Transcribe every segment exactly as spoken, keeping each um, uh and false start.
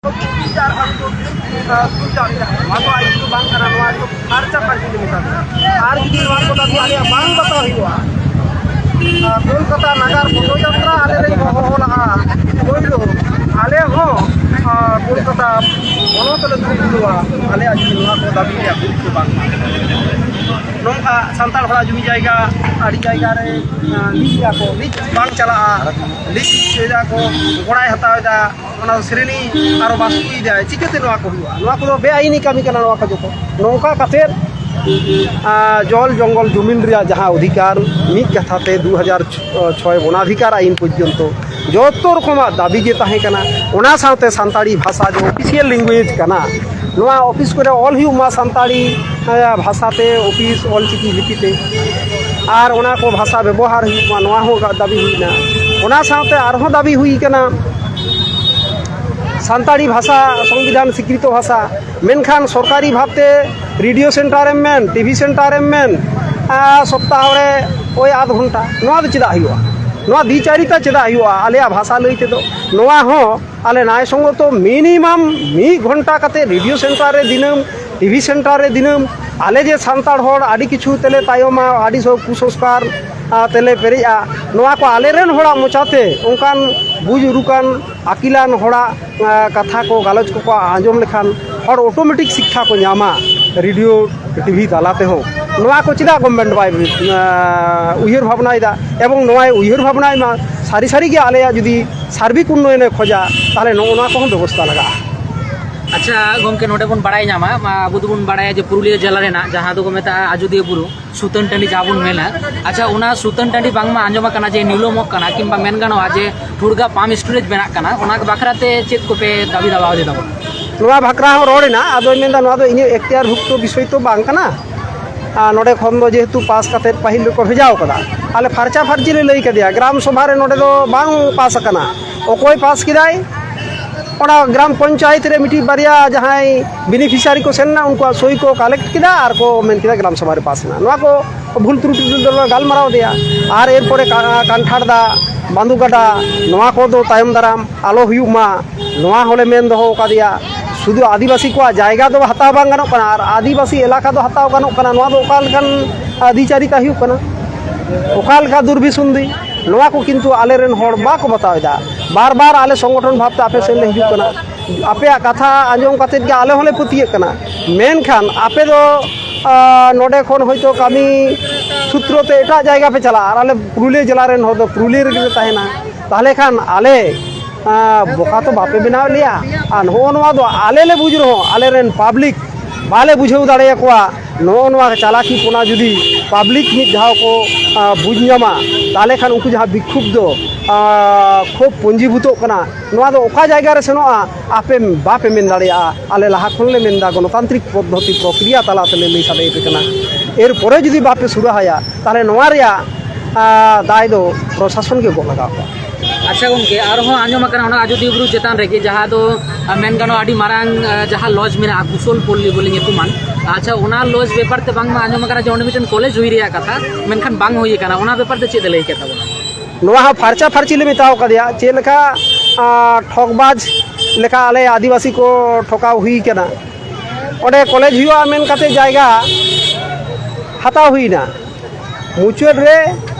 ᱟᱨ ᱟᱵᱚ ᱫᱚ ᱵᱤᱨ, ᱟᱨ ᱵᱤᱨ ᱫᱟᱲᱮᱭᱟᱜᱼᱟ᱾ ᱱᱚᱣᱟ ᱫᱚ ᱟᱹᱭᱩᱨ ᱫᱚ ᱵᱟᱝ ᱠᱟᱱᱟ, ᱱᱚᱣᱟ ᱫᱚ ᱯᱷᱟᱨᱪᱟ ᱯᱷᱟᱹᱨᱪᱤ ᱞᱟᱹᱜᱤᱫ ᱠᱟᱱᱟ᱾ ᱟᱨ ᱡᱩᱫᱤ ᱱᱚᱣᱟ ᱠᱚ ᱫᱟᱹᱵᱤ ᱟᱞᱮᱭᱟᱜ ᱵᱟᱝ ᱵᱟᱛᱟᱣ ᱦᱩᱭᱩᱜᱼᱟ, ᱟᱨ ᱠᱳᱞᱠᱟᱛᱟ ᱱᱟᱜᱟᱨ ᱯᱚᱫᱚᱡᱟᱛᱨᱟ ᱟᱞᱮ ᱞᱮ ᱦᱚᱦᱚ ᱞᱟᱜᱼᱟ, ᱯᱳᱭᱞᱳ ᱟᱞᱮ ᱦᱚᱸ, ᱟᱨ ᱠᱳᱞᱠᱟᱛᱟ ᱯᱚᱱᱚᱛ ᱞᱮ ᱫᱩᱲᱩᱵ ᱞᱮᱱᱟ᱾ ᱟᱞᱮᱭᱟᱜ ᱡᱩᱫᱤ ᱱᱚᱣᱟ ᱠᱚ ᱫᱟᱹᱵᱤ ᱨᱮᱭᱟᱜ ᱜᱩᱨᱩᱛᱛᱚ ᱵᱟᱝ ᱱᱚᱝᱠᱟ ᱥᱟᱱᱛᱟᱲ ᱦᱚᱲᱟᱜ ᱡᱩᱢᱤ ᱡᱟᱭᱜᱟ ᱟᱹᱰᱤ ᱡᱟᱭᱜᱟ ᱨᱮ, ᱟᱸ, ᱞᱤᱡ ᱮᱫᱟ ᱠᱚ, ᱞᱤᱡ ᱵᱟᱝ ᱪᱟᱞᱟᱜᱼᱟ, ᱞᱤᱡ ᱮᱫᱟ ᱠᱚ, ᱜᱚᱲᱟᱭ ᱦᱟᱛᱟᱣ ᱮᱫᱟ, ᱚᱱᱟ ᱥᱨᱮᱱᱤ ᱟᱨᱚ ᱵᱟᱥᱛᱩᱭᱮᱫᱟᱭ, ᱪᱤᱠᱟᱹᱛᱮ ᱱᱚᱣᱟ ᱠᱚ ᱦᱩᱭᱩᱜᱼᱟ? ᱱᱚᱣᱟ ᱠᱚᱫᱚ ᱵᱮᱟᱭᱤᱱᱤ ᱠᱟᱹᱢᱤ ᱠᱟᱱᱟ᱾ ᱱᱚᱣᱟ ᱠᱚ ᱡᱚᱛᱚ ᱱᱚᱝᱠᱟ ᱠᱟᱛᱮᱫ, ᱟᱸ, ᱡᱚᱞ ᱡᱚᱝᱜᱚᱞ ᱡᱚᱢᱤᱱ ᱨᱮᱭᱟᱜ ᱡᱟᱦᱟᱸ ᱚᱫᱷᱤᱠᱟᱨ ᱢᱤᱫ ᱠᱟᱛᱷᱟ ᱛᱮ ᱫᱩ ᱦᱟᱡᱟᱨ ᱪᱷᱚᱭ ᱵᱚᱱᱟᱫᱷᱤᱠᱟᱨ ᱟᱭᱤᱱ ᱯᱚᱨᱡᱚᱱᱛᱚ ᱡᱚᱛᱚ ᱨᱚᱠᱚᱢᱟᱜ ᱫᱟᱹᱵᱤ ᱜᱮ ᱛᱟᱦᱮᱸ ᱠᱟᱱᱟ᱾ ᱚᱱᱟ ᱥᱟᱶᱛᱮ ᱥᱟᱱᱛᱟᱲᱤ ᱵᱷᱟᱥᱟ ᱡᱮ ᱚᱯᱷᱤᱥᱤᱭᱟᱞ ᱞᱮᱝᱜᱩᱭᱮᱡᱽ ᱠᱟᱱᱟ, ᱱᱚᱣᱟ ᱚᱯᱷᱤᱥ ᱠᱚᱨᱮ ᱚᱞ ᱦᱩᱭᱩᱜ ᱢᱟ ᱥᱟᱱᱛᱟᱲᱤ, ᱮᱸ, ᱵᱷᱟᱥᱟᱛᱮ, ᱚᱯᱷᱤᱥ ᱚᱞᱪᱤᱠᱤ ᱞᱤᱯᱤᱛᱮ, ᱟᱨ ᱚᱱᱟ ᱠᱚ ᱵᱷᱟᱥᱟ ᱵᱮᱵᱚᱦᱟᱨ ᱦᱩᱭᱩᱜ ᱢᱟ, ᱱᱚᱣᱟ ᱦᱚᱸ ᱫᱟᱹᱵᱤ ᱦᱩᱭᱱᱟ᱾ ᱚᱱᱟ ᱥᱟᱶᱛᱮ ᱟᱨᱦᱚᱸ ᱫᱟᱹᱵᱤ ᱦᱩᱭ ᱠᱟᱱᱟ ᱥᱟᱱᱛᱟᱲᱤ ᱵᱷᱟᱥᱟ ᱥᱚᱝᱵᱤᱫᱷᱟᱱ ᱥᱤᱠᱨᱤᱛᱚ ᱵᱷᱟᱥᱟ, ᱢᱮᱱᱠᱷᱟᱱ ᱥᱚᱨᱠᱟᱨᱤ ᱵᱷᱟᱵᱽᱛᱮ ᱨᱮᱰᱤᱭᱳ ᱥᱮᱱᱴᱟᱨ ᱮᱢ ᱢᱮᱱ, ᱴᱤᱵᱷᱤ ᱥᱮᱱᱴᱟᱨ ᱮᱢ ᱢᱮᱱ, ᱟᱨ ᱥᱚᱯᱛᱟᱦᱚ ᱨᱮ ᱳᱭ ᱟᱫᱷ ᱜᱷᱚᱱᱴᱟ, ᱱᱚᱣᱟ ᱫᱚ ᱪᱮᱫᱟᱜ ᱦᱩᱭᱩᱜᱼᱟ? ᱱᱚᱣᱟ ᱫᱤᱪᱟᱹᱨᱤᱛᱟ ᱪᱮᱫᱟᱜ ᱦᱩᱭᱩᱜᱼᱟ ᱟᱞᱮᱭᱟᱜ ᱵᱷᱟᱥᱟ ᱞᱟᱹᱭ ᱛᱮᱫᱚ? ᱱᱚᱣᱟ ᱦᱚᱸ ᱟᱞᱮ ᱱᱟᱭ ᱥᱚᱝᱜᱚᱛᱚ ᱢᱤᱱᱤᱢᱟᱢ ᱢᱤᱫ ᱜᱷᱚᱱᱴᱟ ᱠᱟᱛᱮ ᱨᱮᱰᱤᱭᱳ ᱥᱮᱱᱴᱟᱨ ᱨᱮ ᱫᱤᱱᱟᱹᱢ, ᱴᱤᱵᱷᱤ ᱥᱮᱱᱴᱟᱨ ᱨᱮ ᱫᱤᱱᱟᱹᱢ, ᱟᱞᱮ ᱡᱮ ᱥᱟᱱᱛᱟᱲ ᱦᱚᱲ ᱟᱹᱰᱤ ᱠᱤᱪᱷᱩ ᱛᱮᱞᱮ ᱛᱟᱭᱚᱢᱟ, ᱟᱹᱰᱤ ᱥᱚ-, ᱠᱩᱥᱚᱝᱥᱠᱟᱨ, ᱟ, ᱛᱮᱞᱮ ᱯᱮᱨᱮᱡᱼᱟ, ᱱᱚᱣᱟ ᱠᱚ ᱟᱞᱮᱨᱮᱱ ᱦᱚᱲᱟᱜ ᱢᱚᱪᱟᱛᱮ ᱚᱱᱠᱟᱱ ᱵᱩᱡᱽ ᱩᱨᱩᱠᱟᱱ, ᱟᱹᱠᱤᱞᱟᱱ ᱦᱚᱲᱟᱜ, ᱟ, ᱠᱟᱛᱷᱟ ᱠᱚ, ᱜᱟᱞᱚᱪ ᱠᱚᱠᱚ ᱟᱸᱡᱚᱢ ᱞᱮᱠᱷᱟᱱ ᱦᱚᱲ ᱚᱴᱳᱢᱮᱴᱤᱠ ᱥᱤᱠᱠᱷᱟ ᱠᱚ ᱧᱟᱢᱟ ᱨᱮᱰᱤᱭᱳ, ᱴᱤᱵᱷᱤ ᱛᱟᱞᱟ ᱛᱮᱦᱚᱸ᱾ ᱱᱚᱣᱟ ᱠᱚ ᱪᱮᱫᱟᱜ ᱜᱚᱵᱷᱢᱮᱱᱴ ᱵᱟᱭ, ᱟ, ᱩᱭᱦᱟᱹᱨ ᱵᱷᱟᱵᱽᱱᱟᱭᱮᱫᱟ? ᱮᱵᱚᱝ ᱱᱚᱣᱟᱭ ᱩᱭᱦᱟᱹᱨ ᱵᱷᱟᱵᱽᱱᱟᱭ ᱢᱟ, ᱥᱟᱹᱨᱤ ᱥᱟᱹᱨᱤ ᱜᱮ ᱟᱞᱮᱭᱟᱜ ᱡᱩᱫᱤ ᱥᱟᱨᱵᱤᱠ ᱩᱱᱱᱚᱭᱚᱱᱮ ᱠᱷᱚᱡᱟ, ᱛᱟᱦᱚᱞᱮ ᱱᱚᱜᱼᱚ ᱱᱚᱣᱟ ᱠᱚᱦᱚᱸ ᱵᱮᱵᱚᱥᱛᱷᱟ ᱞᱟᱜᱟᱜᱼᱟ᱾ ᱟᱪᱪᱷᱟ ᱜᱚᱢᱠᱮ, ᱱᱚᱰᱮ ᱵᱚᱱ ᱵᱟᱲᱟᱭ ᱧᱟᱢᱟ, ᱢᱟ, ᱟᱵᱚ ᱫᱚᱵᱚᱱ ᱵᱟᱲᱟᱭᱟ ᱡᱮ ᱯᱩᱨᱩᱞᱤᱭᱟᱹ ᱡᱮᱞᱟ ᱨᱮᱱᱟᱜ ᱡᱟᱦᱟᱸ ᱫᱚᱠᱚ ᱢᱮᱛᱟᱜᱼᱟ ᱟᱡᱚᱫᱤᱭᱟᱹ ᱵᱩᱨᱩ, ᱥᱩᱛᱟᱹᱱ ᱴᱟᱺᱰᱤ ᱡᱟᱦᱟᱸ ᱵᱚᱱ ᱢᱮᱱᱟ, ᱟᱪᱪᱷᱟ, ᱚᱱᱟ ᱥᱩᱛᱟᱹᱱ ᱴᱟᱺᱰᱤ ᱵᱟᱝᱢᱟ ᱟᱸᱡᱚᱢ ᱟᱠᱟᱱᱟ ᱡᱮ ᱱᱤᱞᱚᱢᱚᱜ ᱠᱟᱱᱟ, ᱠᱤᱝᱵᱟ ᱢᱮᱱ ᱜᱟᱱᱚᱜᱼᱟ ᱡᱮ ᱴᱷᱩᱲᱜᱟ ᱯᱟᱢᱯ ᱥᱴᱳᱨᱮᱡᱽ ᱵᱮᱱᱟᱜ ᱠᱟᱱᱟ, ᱚᱱᱟ ᱵᱟᱠᱷᱨᱟ ᱛᱮ ᱪᱮᱫ ᱠᱚᱯᱮ ᱫᱟᱹᱵᱤ ᱫᱟᱵᱟ ᱞᱮᱫᱟ ᱵᱚᱱ? ᱱᱚᱣᱟ ᱵᱟᱠᱷᱨᱟ ᱦᱚᱸ ᱨᱚᱲ ᱮᱱᱟ, ᱟᱫᱚᱧ ᱢᱮᱱᱫᱟ ᱱᱚᱣᱟ ᱫᱚ ᱤᱧᱟᱹᱜ ᱮᱠᱛᱤᱭᱟᱨ ᱵᱷᱩᱠᱛᱚ ᱵᱤᱥᱚᱭ ᱛᱚ ᱵᱟᱝ ᱠᱟᱱᱟ᱾ ᱟᱨ ᱱᱚᱰᱮ ᱠᱷᱚᱱ ᱫᱚ ᱡᱮᱦᱮᱛᱩ ᱯᱟᱥ ᱠᱟᱛᱮᱫ ᱯᱟᱹᱦᱤᱞ ᱨᱮᱠᱚ ᱵᱷᱮᱡᱟᱣ ᱠᱟᱫᱟ, ᱟᱞᱮ ᱯᱷᱟᱨᱪᱟ ᱯᱷᱟᱹᱨᱪᱤ ᱞᱮ ᱞᱟᱹᱭ ᱠᱟᱫᱮᱭᱟ, ᱜᱨᱟᱢ ᱥᱚᱵᱷᱟ ᱨᱮ ᱱᱚᱰᱮ ᱫᱚ ᱵᱟᱝ ᱯᱟᱥ ᱟᱠᱟᱱᱟ᱾ ᱚᱠᱚᱭ ᱯᱟᱥ ᱠᱮᱫᱟᱭ? ᱚᱱᱟ ᱜᱨᱟᱢ ᱯᱚᱧᱪᱟᱭᱮᱛ ᱨᱮ ᱢᱤᱫᱴᱤᱡ ᱵᱟᱨᱭᱟ ᱡᱟᱦᱟᱸᱭ ᱵᱮᱱᱤᱯᱷᱤᱥᱤᱭᱟᱨᱤ ᱠᱚ ᱥᱮᱱ ᱮᱱᱟ, ᱩᱱᱠᱩᱣᱟᱜ ᱥᱳᱭ ᱠᱚ ᱠᱟᱞᱮᱠᱴ ᱠᱮᱫᱟ ᱟᱨ ᱠᱚ ᱢᱮᱱ ᱠᱮᱫᱟ ᱜᱨᱟᱢ ᱥᱚᱵᱷᱟ ᱨᱮ ᱯᱟᱥ ᱮᱱᱟ᱾ ᱱᱚᱣᱟ ᱠᱚ ᱵᱷᱩᱞ ᱛᱨᱩᱴᱤ ᱫᱚᱞᱮ ᱜᱟᱞᱢᱟᱨᱟᱣ ᱟᱫᱮᱭᱟ᱾ ᱟᱨ ᱮᱨᱯᱚᱨᱮ ᱠᱟ-, ᱠᱟᱱᱴᱷᱟᱲ ᱫᱟ, ᱵᱟᱸᱫᱩ ᱜᱟᱰᱟ, ᱱᱚᱣᱟ ᱠᱚᱫᱚ ᱛᱟᱭᱚᱢ ᱫᱟᱨᱟᱢ ᱟᱞᱚ ᱦᱩᱭᱩᱜ ᱢᱟ, ᱱᱚᱣᱟ ᱦᱚᱸᱞᱮ ᱢᱮᱱ ᱫᱚᱦᱚ ᱟᱠᱟᱫᱮᱭᱟ᱾ ᱥᱩᱫᱷᱩ ᱟᱹᱫᱤᱵᱟᱹᱥᱤ ᱠᱚᱣᱟᱜ ᱡᱟᱭᱜᱟ ᱫᱚ ᱦᱟᱛᱟᱣ ᱵᱟᱝ ᱜᱟᱱᱚᱜ ᱠᱟᱱᱟ, ᱟᱨ ᱟᱹᱫᱤᱵᱟᱹᱥᱤ ᱮᱞᱟᱠᱟ ᱫᱚ ᱦᱟᱛᱟᱣ ᱜᱟᱱᱚᱜ ᱠᱟᱱᱟ, ᱱᱚᱣᱟ ᱫᱚ ᱚᱠᱟ ᱞᱮᱠᱟᱱ ᱟᱹᱨᱤᱪᱟᱹᱞᱤ ᱛᱟᱭ ᱦᱩᱭᱩᱜ ᱠᱟᱱᱟ? ᱚᱠᱟ ᱞᱮᱠᱟ ᱫᱩᱨᱵᱤᱥᱩᱱᱫᱤ? ᱱᱚᱣᱟ ᱠᱚ ᱠᱤᱱᱛᱩ ᱟᱞᱮᱨᱮᱱ ᱦᱚᱲ ᱵᱟᱠᱚ ᱵᱟᱛᱟᱣ ᱮᱫᱟ᱾ ᱵᱟᱨ ᱵᱟᱨ ᱟᱞᱮ ᱥᱚᱝᱜᱚᱴᱷᱚᱱ ᱵᱷᱟᱵᱽᱛᱮ ᱟᱯᱮ ᱥᱮᱫ ᱞᱮ ᱦᱤᱡᱩᱜ ᱠᱟᱱᱟ, ᱟᱯᱮᱭᱟᱜ ᱠᱟᱛᱷᱟ ᱟᱸᱡᱚᱢ ᱠᱟᱛᱮᱫ ᱜᱮ ᱟᱞᱮ ᱦᱚᱸᱞᱮ ᱯᱟᱹᱛᱭᱟᱹᱜ ᱠᱟᱱᱟ᱾ ᱢᱮᱱᱠᱷᱟᱱ ᱟᱯᱮ ᱫᱚ, ᱟᱸ, ᱱᱚᱰᱮ ᱠᱷᱚᱱ ᱦᱚᱭᱛᱳ ᱠᱟᱹᱢᱤ ᱥᱩᱛᱨᱚ ᱛᱮ ᱮᱴᱟᱜ ᱡᱟᱭᱜᱟ ᱯᱮ ᱪᱟᱞᱟᱜᱼᱟ, ᱟᱨ ᱟᱞᱮ ᱯᱩᱨᱩᱞᱤᱭᱟᱹ ᱡᱮᱞᱟ ᱨᱮᱱ ᱦᱚᱲ ᱫᱚ ᱯᱩᱨᱩᱞᱤᱭᱟᱹ ᱨᱮᱜᱮ ᱞᱮ ᱛᱟᱦᱮᱱᱟ᱾ ᱛᱟᱦᱚᱞᱮ ᱠᱷᱟᱱ ᱟᱞᱮ, ᱟᱸ, ᱵᱚᱠᱟ ᱛᱚ ᱵᱟᱯᱮ ᱵᱮᱱᱟᱣᱮᱫ ᱞᱮᱭᱟ᱾ ᱟᱨ ᱱᱚᱜᱼᱚ ᱱᱚᱣᱟ ᱫᱚ ᱟᱞᱮ ᱞᱮ ᱵᱩᱡᱽ ᱨᱮᱦᱚᱸ, ᱟᱞᱮᱨᱮᱱ ᱯᱟᱵᱽᱞᱤᱠ ᱵᱟᱞᱮ ᱵᱩᱡᱷᱟᱹᱣ ᱫᱟᱲᱮᱭᱟᱠᱚᱣᱟ᱾ ᱱᱚᱜᱼᱚ ᱱᱚᱣᱟ ᱪᱟᱞᱟᱠᱤ ᱯᱚᱱᱟ ᱡᱩᱫᱤ ᱯᱟᱵᱽᱞᱤᱠ ᱢᱤᱫ ᱫᱷᱟᱣ ᱠᱚ, ᱟᱸ, ᱵᱩᱡᱽ ᱧᱟᱢᱟ, ᱛᱟᱦᱚᱞᱮ ᱠᱷᱟᱱ ᱩᱱᱠᱩ ᱡᱟᱦᱟᱸ ᱵᱤᱠᱠᱷᱩᱵ ᱫᱚ, ᱟᱸ, ᱠᱷᱩᱵ ᱯᱩᱸᱡᱤᱵᱷᱩᱛᱚᱜ ᱠᱟᱱᱟ, ᱱᱚᱣᱟ ᱫᱚ ᱚᱠᱟ ᱡᱟᱭᱜᱟ ᱨᱮ ᱥᱮᱱᱚᱜᱼᱟ? ᱟᱯᱮ ᱵᱟᱯᱮ ᱢᱮᱱ ᱫᱟᱲᱮᱭᱟᱜᱼᱟ᱾ ᱟᱞᱮ ᱞᱟᱦᱟ ᱠᱷᱚᱱ ᱞᱮ ᱢᱮᱱᱫᱟ, ᱜᱚᱱᱚᱛᱟᱱᱛᱨᱤᱠ ᱯᱚᱫᱽᱫᱷᱚᱛᱤ ᱯᱨᱚᱠᱨᱤᱭᱟ ᱛᱟᱞᱟ ᱛᱮᱞᱮ ᱞᱟᱹᱭ ᱥᱟᱰᱮ ᱟᱯᱮ ᱠᱟᱱᱟ᱾ ᱮᱨᱯᱚᱨᱮ ᱡᱩᱫᱤ ᱵᱟᱯᱮ ᱥᱩᱨᱟᱦᱟᱭᱟ, ᱛᱟᱦᱚᱞᱮ ᱱᱚᱣᱟ ᱨᱮᱭᱟᱜ, ᱟᱸ, ᱫᱟᱭ ᱫᱚ ᱯᱨᱚᱥᱟᱥᱚᱱ ᱜᱮ ᱜᱚᱜ ᱞᱟᱜᱟᱣ ᱠᱚᱣᱟ᱾ ᱟᱪᱪᱷᱟ ᱜᱚᱝᱠᱮ, ᱟᱨᱦᱚᱸ ᱟᱸᱡᱚᱢ ᱟᱠᱟᱱᱟ ᱚᱱᱟ ᱟᱡᱚᱫᱤᱭᱟᱹ ᱵᱩᱨᱩ ᱪᱮᱛᱟᱱ ᱨᱮᱜᱮ ᱡᱟᱦᱟᱸ ᱫᱚ, ᱟ, ᱢᱮᱱ ᱜᱟᱱᱚᱜᱼᱟ ᱟᱹᱰᱤ ᱢᱟᱨᱟᱝ, ᱟ, ᱡᱟᱦᱟᱸ ᱞᱚᱡᱽ ᱢᱮᱱᱟᱜᱼᱟ ᱠᱩᱥᱚᱞ ᱯᱚᱞᱞᱤ ᱵᱚᱞᱮ ᱧᱩᱛᱩᱢᱟᱱ᱾ ᱟᱪᱪᱷᱟ, ᱚᱱᱟ ᱞᱚᱡᱽ ᱵᱮᱯᱟᱨ ᱛᱮ ᱵᱟᱝᱢᱟ ᱟᱸᱡᱚᱢ ᱟᱠᱟᱱᱟ ᱡᱮ ᱚᱸᱰᱮ ᱢᱤᱫᱴᱮᱱ ᱠᱚᱞᱮᱡᱽ ᱦᱩᱭ ᱨᱮᱭᱟᱜ ᱠᱟᱛᱷᱟ, ᱢᱮᱱᱠᱷᱟᱱ ᱵᱟᱝ ᱦᱩᱭ ᱟᱠᱟᱱᱟ, ᱚᱱᱟ ᱵᱮᱯᱟᱨ ᱛᱮ ᱪᱮᱫ ᱮ ᱞᱟᱹᱭ ᱠᱮᱫ ᱛᱟᱵᱚᱱᱟ? ᱱᱚᱣᱟ ᱦᱚᱸ ᱯᱷᱟᱨᱪᱟ ᱯᱷᱟᱨᱪᱤ ᱞᱮ ᱢᱮᱛᱟᱣ ᱠᱟᱫᱮᱭᱟ᱾ ᱪᱮᱫ ᱞᱮᱠᱟ, ᱟ, ᱴᱷᱚᱜᱽᱵᱟᱡᱽ ᱞᱮᱠᱟ ᱟᱞᱮ ᱟᱹᱫᱤᱵᱟᱹᱥᱤ ᱠᱚ ᱴᱷᱚᱠᱟᱣ ᱦᱩᱭ ᱠᱟᱱᱟ᱾ ᱚᱸᱰᱮ ᱠᱚᱞᱮᱡᱽ ᱦᱩᱭᱩᱜᱼᱟ ᱢᱮᱱ ᱠᱟᱛᱮ ᱡᱟᱭᱜᱟ ᱦᱟᱛᱟᱣ ᱦᱩᱭᱱᱟ, ᱢᱩᱪᱟᱹᱫ ᱨᱮ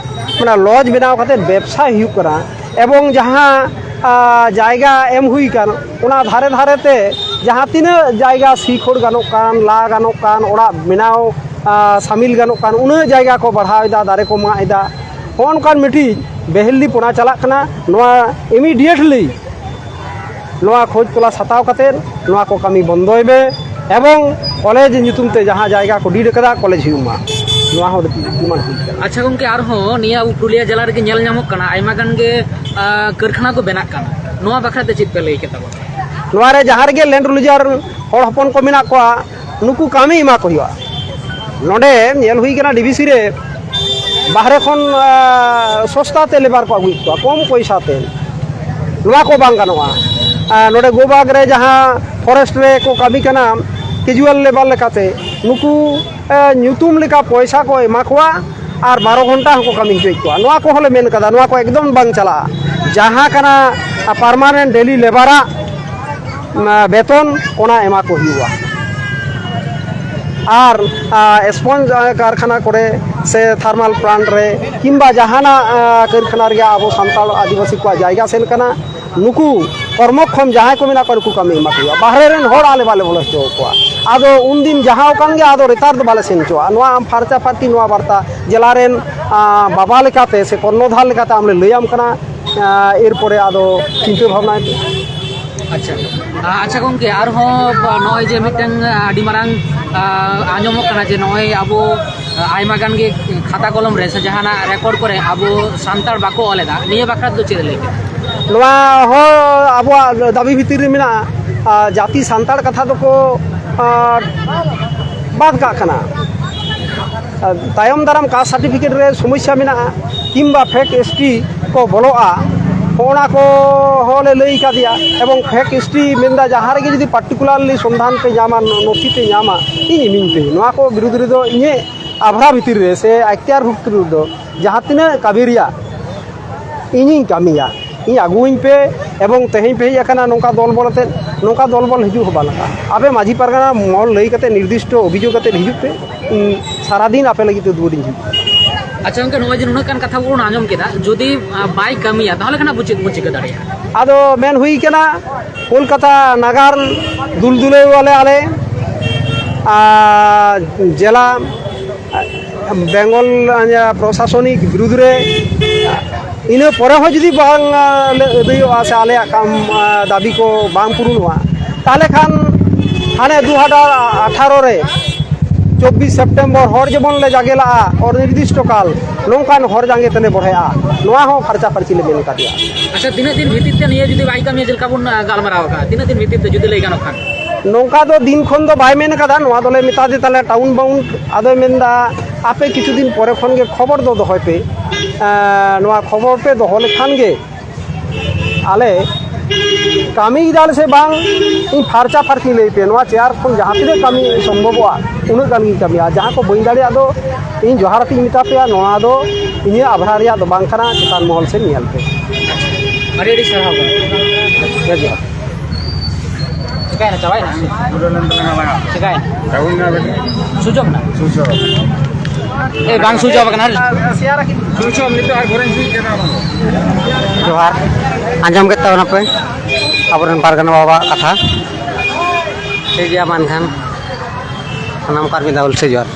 ᱚᱱᱟ ᱞᱚᱡᱽ ᱵᱮᱱᱟᱣ ᱠᱟᱛᱮ ᱵᱮᱵᱽᱥᱟ ᱦᱩᱭᱩᱜ ᱠᱟᱱᱟ᱾ ᱮᱵᱚᱝ ᱡᱟᱦᱟᱸ, ᱟ, ᱡᱟᱭᱜᱟ ᱮᱢ ᱦᱩᱭ ᱠᱟᱱ, ᱚᱱᱟ ᱫᱷᱟᱨᱮ ᱫᱷᱟᱨᱮ ᱛᱮ ᱡᱟᱦᱟᱸ ᱛᱤᱱᱟᱹᱜ ᱡᱟᱭᱜᱟ ᱥᱤ ᱠᱷᱳᱲ ᱜᱟᱱᱚᱜ ᱠᱟᱱ, ᱞᱟ ᱜᱟᱱᱚᱜ ᱠᱟᱱ, ᱚᱲᱟᱜ ᱵᱮᱱᱟᱣ, ᱟ, ᱥᱟᱢᱤᱞ ᱜᱟᱱᱚᱜ ᱠᱟᱱ, ᱩᱱᱟᱹᱜ ᱡᱟᱭᱜᱟ ᱠᱚ ᱵᱟᱲᱦᱟᱣ ᱮᱫᱟ, ᱫᱟᱨᱮ ᱠᱚ ᱢᱟᱜ ᱮᱫᱟ᱾ ᱦᱚᱸᱜᱼᱚ ᱱᱚᱝᱠᱟᱱ ᱢᱤᱫᱴᱤᱡ ᱵᱮᱦᱮᱞᱞᱤ ᱯᱚᱱᱟ ᱪᱟᱞᱟᱜ ᱠᱟᱱᱟ᱾ ᱱᱚᱣᱟ ᱤᱢᱤᱰᱤᱭᱮᱴᱞᱤ ᱱᱚᱣᱟ ᱠᱷᱚᱡᱽ ᱛᱚᱞᱟᱥ ᱦᱟᱛᱟᱣ ᱠᱟᱛᱮᱫ ᱱᱚᱣᱟ ᱠᱚ ᱠᱟᱹᱢᱤ ᱵᱚᱱᱫᱚᱭ ᱢᱮ, ᱮᱵᱚᱝ ᱠᱚᱞᱮᱡᱽ ᱧᱩᱛᱩᱢ ᱛᱮ ᱡᱟᱦᱟᱸ ᱡᱟᱭᱜᱟ ᱠᱚ ᱰᱤᱰ ᱟᱠᱟᱫᱟ, ᱠᱚᱞᱮᱡᱽ ᱦᱩᱭᱩᱜ ᱢᱟ, ᱱᱚᱣᱟ ᱦᱚᱸ ᱰᱤᱢᱟᱱᱰ ᱦᱩᱭ ᱠᱟᱱᱟ᱾ ᱟᱪᱪᱷᱟ ᱜᱚᱝᱠᱮ, ᱟᱨᱦᱚᱸ ᱱᱤᱭᱟᱹ ᱟᱵᱚ ᱯᱩᱨᱩᱞᱤᱭᱟᱹ ᱡᱮᱞᱟ ᱨᱮᱜᱮ ᱧᱮᱞ ᱧᱟᱢᱚᱜ ᱠᱟᱱᱟ, ᱟᱭᱢᱟ ᱜᱟᱱ ᱜᱮ, ᱟ, ᱠᱟᱹᱨᱠᱷᱟᱱᱟ ᱠᱚ ᱵᱮᱱᱟᱜ ᱠᱟᱱᱟ, ᱱᱚᱣᱟ ᱵᱟᱠᱷᱨᱟ ᱛᱮ ᱪᱮᱫ ᱯᱮ ᱞᱟᱹᱭ ᱠᱮᱫᱟ ᱵᱚᱱ? ᱱᱚᱣᱟ ᱨᱮ ᱡᱟᱦᱟᱸ ᱨᱮᱜᱮ ᱞᱮᱱᱰ ᱞᱩᱡᱟᱨ ᱦᱚᱲ ᱦᱚᱯᱚᱱ ᱠᱚ ᱢᱮᱱᱟᱜ ᱠᱚᱣᱟ, ᱱᱩᱠᱩ ᱠᱟᱹᱢᱤ ᱮᱢᱟ ᱠᱚ ᱦᱩᱭᱩᱜᱼᱟ᱾ ᱱᱚᱰᱮ ᱧᱮᱞ ᱦᱩᱭ ᱠᱟᱱᱟ ᱰᱤ ᱵᱷᱤ ᱥᱤ ᱨᱮ ᱵᱟᱦᱨᱮ ᱠᱷᱚᱱ, ᱟ, ᱥᱚᱥᱛᱟ ᱛᱮ ᱞᱮᱵᱟᱨ ᱠᱚ ᱟᱹᱜᱩᱭᱮᱫ ᱠᱚᱣᱟ, ᱠᱚᱢ ᱯᱚᱭᱥᱟ ᱛᱮ᱾ ᱱᱚᱣᱟ ᱠᱚ ᱵᱟᱝ ᱜᱟᱱᱚᱜᱼᱟ᱾ ᱟ, ᱱᱚᱰᱮ ᱜᱳᱵᱟᱜᱽ ᱨᱮ ᱡᱟᱦᱟᱸ ᱯᱷᱚᱨᱮᱥᱴ ᱨᱮ ᱠᱚ ᱠᱟᱹᱢᱤ ᱠᱟᱱᱟ ᱠᱮᱡᱩᱣᱟᱞ ᱞᱮᱵᱟᱨ ᱞᱮᱠᱟᱛᱮ, ᱱᱩᱠᱩ, ᱟ, ᱧᱩᱛᱩᱢ ᱞᱮᱠᱟ ᱯᱚᱭᱥᱟ ᱠᱚ ᱮᱢᱟ ᱠᱚᱣᱟ, ᱟᱨ ᱵᱟᱨᱚ ᱜᱷᱚᱱᱴᱟ ᱦᱚᱸᱠᱚ ᱠᱟᱹᱢᱤ ᱦᱚᱪᱚᱭᱮᱫ ᱠᱚᱣᱟ᱾ ᱱᱚᱣᱟ ᱠᱚᱦᱚᱸ ᱞᱮ ᱢᱮᱱ ᱠᱟᱫᱟ, ᱱᱚᱣᱟ ᱠᱚ ᱮᱠᱫᱚᱢ ᱵᱟᱝ ᱪᱟᱞᱟᱜᱼᱟ᱾ ᱡᱟᱦᱟᱸ ᱠᱟᱱᱟ ᱯᱟᱨᱢᱟᱱᱮᱱᱴ ᱰᱮᱞᱤ ᱞᱮᱵᱟᱨᱟᱜ ᱵᱮᱛᱚᱱ, ᱚᱱᱟ ᱮᱢᱟ ᱠᱚ ᱦᱩᱭᱩᱜᱼᱟ᱾ ᱟᱨ ᱥᱯᱚᱧᱡᱽ ᱠᱟᱨᱠᱷᱟᱱᱟ ᱠᱚᱨᱮ ᱥᱮ ᱛᱷᱟᱨᱢᱟᱞ ᱯᱞᱟᱱᱴ ᱨᱮ ᱠᱤᱝᱵᱟ ᱡᱟᱦᱟᱱᱟᱜ ᱠᱟᱹᱨᱠᱷᱟᱱᱟ ᱨᱮᱜᱮ ᱟᱵᱚ ᱥᱟᱱᱛᱟᱲ ᱟᱹᱫᱤᱵᱟᱹᱥᱤ ᱠᱚᱣᱟᱜ ᱡᱟᱭᱜᱟ ᱥᱮᱱ ᱠᱟᱱᱟ, ᱱᱩᱠᱩ ᱠᱚᱨᱢᱚᱠᱷᱚᱢ ᱡᱟᱦᱟᱸᱭ ᱠᱚ ᱢᱮᱱᱟᱜ ᱠᱚᱣᱟ, ᱱᱩᱠᱩ ᱠᱟᱹᱢᱤ ᱮᱢᱟ ᱠᱚ ᱦᱩᱭᱩᱜᱼᱟ᱾ ᱵᱟᱦᱨᱮ ᱨᱮᱱ ᱦᱚᱲ ᱟᱞᱮ ᱵᱟᱞᱮ ᱵᱚᱞᱚ ᱦᱚᱪᱚ ᱟᱠᱚᱣᱟ᱾ ᱟᱫᱚ ᱩᱱᱫᱤᱱ ᱡᱟᱦᱟᱸ ᱠᱟᱱ ᱜᱮ, ᱟᱫᱚ ᱨᱮᱛᱟᱨ ᱫᱚ ᱵᱟᱞᱮ ᱥᱮᱱ ᱦᱚᱪᱚᱣᱟᱜᱼᱟ᱾ ᱱᱚᱣᱟ ᱟᱢ ᱯᱷᱟᱨᱪᱟ ᱯᱷᱟᱹᱨᱪᱤ, ᱱᱚᱣᱟ ᱵᱟᱨᱛᱟ ᱡᱮᱞᱟ ᱨᱮᱱ ᱵᱟᱵᱟ ᱞᱮᱠᱟᱛᱮ ᱥᱮ ᱠᱚᱨᱱᱚᱫᱷᱟᱨ ᱞᱮᱠᱟᱛᱮ ᱟᱢ ᱞᱮ ᱞᱟᱹᱭᱟᱢ ᱠᱟᱱᱟ᱾ ᱮᱨᱯᱚᱨᱮ ᱟᱫᱚ ᱪᱤᱱᱛᱟᱹ ᱵᱷᱟᱵᱽᱱᱟᱭ ᱯᱮ᱾ ᱟᱪᱪᱷᱟ᱾ ᱟᱪᱪᱷᱟ ᱜᱚᱢᱠᱮ, ᱟᱨᱦᱚᱸ ᱱᱚᱜᱼᱚᱭ ᱡᱮ ᱢᱤᱫᱴᱟᱝ ᱟᱹᱰᱤ ᱢᱟᱨᱟᱝ ᱟᱸᱡᱚᱢᱚᱜ ᱠᱟᱱᱟ ᱡᱮ ᱱᱚᱜᱼᱚᱭ ᱟᱵᱚ ᱟᱭᱢᱟ ᱜᱟᱱ ᱜᱮ ᱠᱷᱟᱛᱟ ᱠᱚᱞᱚᱢ ᱨᱮ ᱥᱮ ᱡᱟᱦᱟᱱᱟᱜ ᱨᱮᱠᱚᱨᱰ ᱠᱚᱨᱮ ᱟᱵᱚ ᱥᱟᱱᱛᱟᱲ ᱵᱟᱠᱚ ᱚᱞ ᱮᱫᱟ, ᱱᱤᱭᱟᱹ ᱵᱟᱠᱷᱨᱟ ᱫᱚ ᱪᱮᱫ ᱞᱟᱹᱭ ᱠᱮᱫᱟ? ᱱᱚᱣᱟ ᱦᱚᱸ ᱟᱵᱚᱣᱟᱜ ᱫᱟᱹᱵᱤ ᱵᱷᱤᱛᱤᱨ ᱨᱮ ᱢᱮᱱᱟᱜᱼᱟ᱾ ᱡᱟᱹᱛᱤ ᱥᱟᱱᱛᱟᱲ ᱠᱟᱛᱷᱟ ᱫᱚᱠᱚ ᱵᱟᱫ ᱠᱟᱜ ᱠᱟᱱᱟ᱾ ᱛᱟᱭᱚᱢ ᱫᱟᱨᱟᱢ ᱠᱟᱥᱴ ᱥᱟᱨᱴᱤᱯᱷᱤᱠᱮᱴ ᱨᱮ ᱥᱚᱢᱚᱥᱥᱟ ᱢᱮᱱᱟᱜᱼᱟ ᱠᱤᱝᱵᱟ ᱯᱷᱮᱠ ᱮᱥ ᱴᱤ ᱠᱚ ᱵᱚᱞᱚᱜᱼᱟ, ᱦᱚᱸᱜᱼᱚ ᱱᱟ ᱠᱚ ᱦᱚᱸ ᱞᱮ ᱞᱟᱹᱭ ᱠᱟᱫᱮᱭᱟ᱾ ᱮᱵᱚᱝ ᱯᱷᱮᱠ ᱮᱥ ᱴᱤ ᱢᱮᱱᱫᱟ, ᱡᱟᱦᱟᱸ ᱨᱮᱜᱮ ᱡᱩᱫᱤ ᱯᱟᱨᱴᱤᱠᱩᱞᱟᱨᱞᱤ ᱥᱚᱱᱫᱷᱟᱱ ᱯᱮ ᱧᱟᱢᱟ, ᱱᱚ-, ᱱᱚᱛᱷᱤ ᱯᱮ ᱧᱟᱢᱟ, ᱤᱧ ᱤᱢᱟᱹᱧ ᱯᱮ᱾ ᱱᱚᱣᱟ ᱠᱚ ᱵᱤᱨᱩᱫᱽ ᱨᱮᱫᱚ ᱤᱧᱟᱹᱜ ᱟᱵᱷᱨᱟ ᱵᱷᱤᱛᱤᱨ ᱨᱮ ᱥᱮ ᱟᱭᱛᱤᱭᱟᱨ ᱵᱷᱤᱛᱤᱨ ᱨᱮᱫᱚ ᱡᱟᱦᱟᱸ ᱛᱤᱱᱟᱹᱜ ᱠᱟᱹᱢᱤ ᱨᱮᱭᱟᱜ ᱤᱧᱤᱧ ᱠᱟᱹᱢᱤᱭᱟ, ᱤᱧ ᱟᱹᱜᱩᱣᱟᱹᱧ ᱯᱮ᱾ ᱮᱵᱚᱝ ᱛᱮᱦᱮᱧ ᱯᱮ ᱦᱮᱡ ᱟᱠᱟᱱᱟ ᱱᱚᱝᱠᱟ ᱫᱚᱞ ᱵᱚᱞ ᱟᱛᱮᱫ, ᱱᱚᱝᱠᱟ ᱫᱚᱞ ᱵᱚᱞ ᱦᱤᱡᱩᱜ ᱦᱚᱸ ᱵᱟᱝ ᱞᱟᱜᱟᱜᱼᱟ᱾ ᱟᱯᱮ ᱢᱟᱹᱡᱷᱤ ᱯᱟᱨᱜᱟᱱᱟ ᱢᱚᱦᱚᱞ ᱞᱟᱹᱭ ᱠᱟᱛᱮᱫ, ᱱᱤᱨᱫᱤᱥᱴᱚ ᱚᱵᱷᱤᱡᱳᱜᱽ ᱠᱟᱛᱮᱫ ᱦᱤᱡᱩᱜ ᱯᱮ᱾ ᱤᱧ ᱥᱟᱨᱟᱫᱤᱱ ᱟᱯᱮ ᱞᱟᱹᱜᱤᱫ ᱛᱮ ᱫᱩᱣᱟᱹᱨᱤᱧ ᱡᱷᱤᱡ᱾ ᱟᱪᱪᱷᱟ ᱜᱚᱢᱠᱮ, ᱱᱚᱜᱼᱚᱭ ᱡᱮ ᱱᱩᱱᱟᱹᱜ ᱜᱟᱱ ᱠᱟᱛᱷᱟ ᱵᱚᱱ ᱟᱸᱡᱚᱢ ᱠᱮᱫᱟ, ᱡᱩᱫᱤ ᱵᱟᱭ ᱠᱟᱹᱢᱤᱭᱟ, ᱛᱟᱦᱚᱞᱮ ᱠᱷᱟᱱ ᱟᱵᱚ ᱪᱮᱫ ᱵᱚᱱ ᱪᱤᱠᱟᱹ ᱫᱟᱲᱮᱭᱟᱜᱼᱟ? ᱟᱫᱚ ᱢᱮᱱ ᱦᱩᱭ ᱠᱟᱱᱟ, ᱠᱳᱞᱠᱟᱛᱟ ᱱᱟᱜᱟᱨ ᱫᱩᱞᱫᱩᱞᱟᱹᱣ ᱟᱞᱮ ᱟᱞᱮ ᱟᱨ ᱡᱮᱞᱟ ᱵᱮᱝᱜᱚᱞ ᱯᱨᱚᱥᱟᱥᱚᱱᱤᱠ ᱵᱤᱨᱩᱫᱽ ᱨᱮ᱾ ᱤᱱᱟᱹ ᱯᱚᱨᱮ ᱦᱚᱸ ᱡᱩᱫᱤ ᱵᱟᱝ ᱞᱮ ᱟᱹᱫᱟᱹᱭᱚᱜᱼᱟ ᱥᱮ ᱟᱞᱮᱭᱟᱜ ᱠᱟᱢ, ᱫᱟᱹᱵᱤ ᱠᱚ ᱵᱟᱝ ᱯᱩᱨᱩᱱᱚᱜᱼᱟ, ᱛᱟᱦᱚᱞᱮ ᱠᱷᱟᱱ ᱦᱟᱱᱮ ᱫᱩ ᱦᱟᱡᱟᱨ ᱟᱴᱷᱟᱨᱚ ᱨᱮ ᱪᱚᱵᱵᱤᱥ ᱥᱮᱯᱴᱮᱢᱵᱚᱨ ᱦᱚᱲ ᱡᱮᱢᱚᱱ ᱞᱮ ᱡᱟᱜᱮ ᱞᱟᱜᱼᱟ ᱚᱱᱤᱨᱫᱤᱥᱴᱚ ᱠᱟᱞ, ᱱᱚᱝᱠᱟᱱ ᱦᱚᱨ ᱡᱟᱸᱜᱮ ᱛᱮᱞᱮ ᱵᱚᱲᱦᱮᱜᱼᱟ᱾ ᱱᱚᱣᱟ ᱦᱚᱸ ᱯᱷᱟᱨᱪᱟ ᱯᱷᱟᱨᱪᱤ ᱞᱮ ᱢᱮᱱ ᱠᱟᱫᱮᱭᱟ᱾ ᱟᱪᱪᱷᱟ, ᱛᱤᱱᱟᱹᱜ ᱫᱤᱱ ᱵᱷᱤᱛᱤᱨ ᱛᱮ ᱱᱤᱭᱟᱹ ᱡᱩᱫᱤ ᱵᱟᱭ ᱠᱟᱹᱢᱤᱭᱟ, ᱪᱮᱫ ᱞᱮᱠᱟ ᱵᱚᱱ ᱜᱟᱞᱢᱟᱨᱟᱣ ᱟᱠᱟᱫᱼᱟ, ᱛᱤᱱᱟᱹᱜ ᱫᱤᱱ ᱵᱷᱤᱛᱤᱨ ᱛᱮ ᱡᱩᱫᱤ ᱞᱟᱹᱭ ᱜᱟᱱᱚᱜ ᱠᱷᱟᱱ? ᱱᱚᱝᱠᱟ ᱫᱚ ᱫᱤᱱ ᱠᱷᱚᱱ ᱫᱚ ᱵᱟᱭ ᱢᱮᱱ ᱠᱟᱫᱟ, ᱱᱚᱣᱟ ᱫᱚᱞᱮ ᱢᱮᱛᱟ ᱫᱮ ᱛᱟᱦᱞᱮ ᱴᱟᱣᱩᱱ ᱵᱟᱣᱩᱱᱰ᱾ ᱟᱫᱚᱭ ᱢᱮᱱᱫᱟ, ᱟᱯᱮ ᱠᱤᱪᱷᱩ ᱫᱤᱱ ᱯᱚᱨᱮ ᱠᱷᱚᱱ ᱜᱮ ᱠᱷᱚᱵᱚᱨ ᱫᱚ ᱫᱚᱦᱚᱭ ᱯᱮ᱾ ᱮᱸ, ᱱᱚᱣᱟ ᱠᱷᱚᱵᱚᱨ ᱯᱮ ᱫᱚᱦᱚ ᱞᱮᱠᱷᱟᱱ ᱜᱮ ᱟᱞᱮ ᱠᱟᱹᱢᱤᱭᱮᱫᱟ ᱞᱮ ᱥᱮ ᱵᱟᱝ, ᱤᱧ ᱯᱷᱟᱨᱪᱟ ᱯᱷᱟᱨᱪᱤ ᱞᱟᱹᱭ ᱯᱮ, ᱱᱚᱣᱟ ᱪᱮᱭᱟᱨ ᱠᱷᱚᱱ ᱡᱟᱦᱟᱸ ᱛᱤᱱᱟᱹᱜ ᱠᱟᱹᱢᱤ ᱥᱚᱢᱵᱷᱚᱵᱚᱜᱼᱟ ᱩᱱᱟᱹᱜ ᱜᱟᱱ ᱜᱤᱧ ᱠᱟᱹᱢᱤᱭᱟ᱾ ᱡᱟᱦᱟᱸ ᱠᱚ ᱵᱟᱹᱧ ᱫᱟᱲᱮᱭᱟᱜ ᱫᱚ ᱤᱧ ᱡᱚᱦᱟᱨ ᱠᱟᱛᱮ ᱤᱧ ᱢᱮᱛᱟ ᱯᱮᱭᱟ, ᱱᱚᱣᱟ ᱫᱚ ᱤᱧᱟᱹᱜ ᱟᱵᱷᱨᱟ ᱨᱮᱭᱟᱜ ᱫᱚ ᱵᱟᱝ ᱠᱟᱱᱟ, ᱪᱮᱛᱟᱱ ᱢᱚᱦᱚᱞ ᱥᱮᱫ ᱧᱮᱞ ᱯᱮ᱾ ᱟᱹᱰᱤ ᱟᱹᱰᱤ ᱥᱟᱨᱦᱟᱣ ᱜᱚᱢᱠᱮ᱾ ᱡᱚᱦᱟᱨ ᱡᱚᱦᱟᱨ᱾ ᱪᱤᱠᱟᱹᱭᱮᱱᱟ? ᱪᱟᱵᱟᱭᱮᱱᱟ? ᱪᱤᱠᱟᱹᱭᱮᱱᱟ? ᱥᱩᱡᱚᱵ ᱱᱟ? ᱥᱩᱡᱚᱵ᱾ ᱮ, ᱵᱟᱝ ᱥᱩᱡᱚᱵ ᱟᱠᱟᱱᱟ᱾ ᱥᱩᱡᱚᱵ ᱱᱤᱛᱚᱜ ᱟᱨ ᱜᱚᱨᱮᱧ ᱥᱩᱡ ᱠᱟᱱᱟ᱾ ᱡᱚᱦᱟᱨ᱾ ᱟᱸᱡᱚᱢ ᱠᱮᱫ ᱛᱟᱵᱚᱱᱟᱯᱮ ᱟᱵᱚᱨᱮᱱ ᱯᱟᱨᱜᱟᱱᱟ ᱵᱟᱵᱟᱣᱟᱜ ᱠᱟᱛᱷᱟ᱾ ᱴᱷᱤᱠ ᱜᱮᱭᱟ, ᱢᱟ ᱮᱱᱠᱷᱟᱱ ᱥᱟᱱᱟᱢ ᱠᱚ ᱟᱨ ᱢᱤᱫ ᱫᱷᱟᱣ ᱦᱩᱞᱥᱟᱹᱭ ᱡᱚᱦᱟᱨ᱾